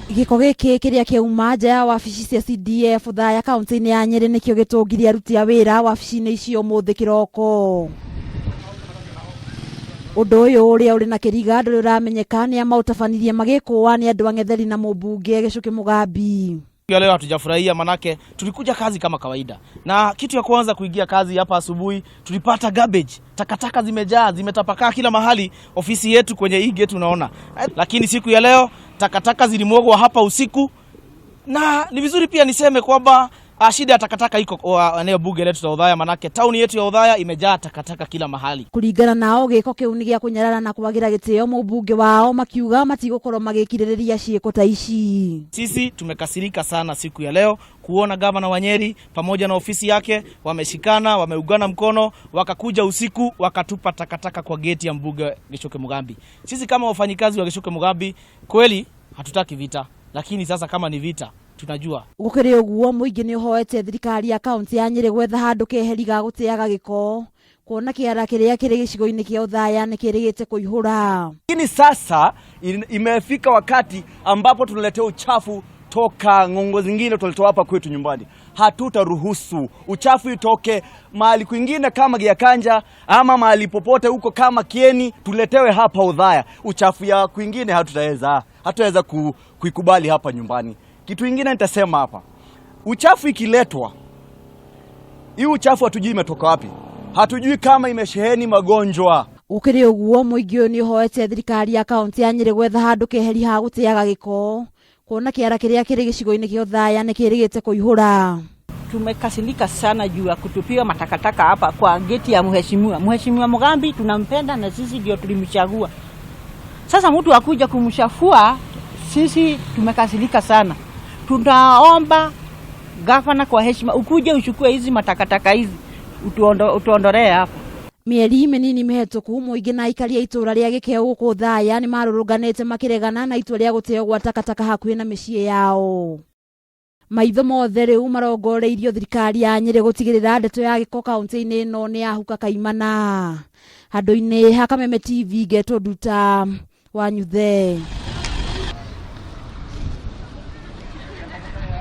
Gĩko gĩkĩ kĩrĩa kĩauma nja ya wabici cia CDF Othaya kaunti-inĩ ya Nyĩrĩ nĩkĩo gĩtũngirie aruti a wĩra wabici-inĩ icio ũmũthĩ kĩroko. Ũndũ ũyũ ũrĩa ũrĩ na kĩriga ndũrĩ ũramenyeka nĩa maũtabanirie magĩkũa nĩ andũ ang'etheri na mũmbunge Gĩchũkĩ Mũgambi. Ya leo hatujafurahia, manake tulikuja kazi kama kawaida, na kitu ya kwanza kuingia kazi hapa asubuhi tulipata garbage, takataka zimejaa, zimetapakaa kila mahali ofisi yetu kwenye hii gate unaona. Lakini siku ya leo takataka zilimwagwa hapa usiku, na ni vizuri pia niseme kwamba shida ya takataka iko kwa eneo bunge letu la Othaya, manake tauni yetu ya Othaya imejaa takataka kila mahali. Kũringana nao gĩko kĩu nĩ gĩa kũnyarara na kwagĩra gĩtĩo mũmbunge wao makiuga matigũkorwo magĩkirĩrĩria ciĩko ta ici. Sisi tumekasirika sana siku ya leo kuona gavana wa Nyeri pamoja na ofisi yake wameshikana, wameungana mkono, wakakuja usiku wakatupa takataka kwa geti ya mbunge Gichuki Mugambi. Sisi kama wafanyikazi wa Gichuki Mugambi kweli hatutaki vita, lakini sasa kama ni vita tunajua. Gũkĩrĩ ũguo mũingĩ nĩ ũhoete thirikari ya kaunti ya Nyĩrĩ gwetha handũ keheri ga gũteaga gĩko kuona kĩara kĩrĩa kĩrĩ gĩcigo-inĩ kĩa Othaya nĩ kĩrĩgĩte kũihũra. Lakini sasa imefika wakati ambapo tunaletea uchafu toka ng'ongo zingine tulitoa hapa kwetu nyumbani. Hatutaruhusu uchafu itoke mahali kwingine kama Giakanja ama mahali popote huko kama Kieni, tuletewe hapa Othaya. Uchafu ya kwingine hatutaweza kuikubali hapa nyumbani. Kitu ingine nitasema hapa, uchafu ikiletwa, hii uchafu hatujui imetoka wapi, hatujui kama imesheheni magonjwa. Gũkĩrĩ ũguo mũingĩ ũyũ nĩ ũhoete thirikari ya kaunti ya Nyĩrĩ gwetha handũ keheri ha gũteaga gĩko kuona kĩara kĩrĩa kĩrĩ gĩcigo-inĩ kĩa Othaya nĩ kĩrĩgĩte kũihũra. Tumekasirika sana juu ya kutupiwa matakataka hapa kwa geti ya mheshimiwa. Mheshimiwa Mugambi tunampenda na sisi ndio tulimchagua. Sasa mtu akuja kumshafua, sisi tumekasirika sana. Tunaomba gavana kwa heshima ukuje uchukue hizi matakataka hizi utuondolee hapa. Mĩeri mĩnini mĩhetũku mũingĩ na aikari a itũũra rĩa Gĩkeu gũkũ Othaya nĩ marũrũnganĩte makĩregana na itua rĩa gũteo gwa takataka hakuhĩ na mĩciĩ yao. Maitho mothe rĩu marongoreirio thirikari ya Nyĩrĩ gũtigĩrĩra ndeto ya gĩko kaunti-inĩ ĩno nĩ yahuka kaimana. Handũ-inĩ ha Kameme TV ngetwo Nduta wa Nyuthe.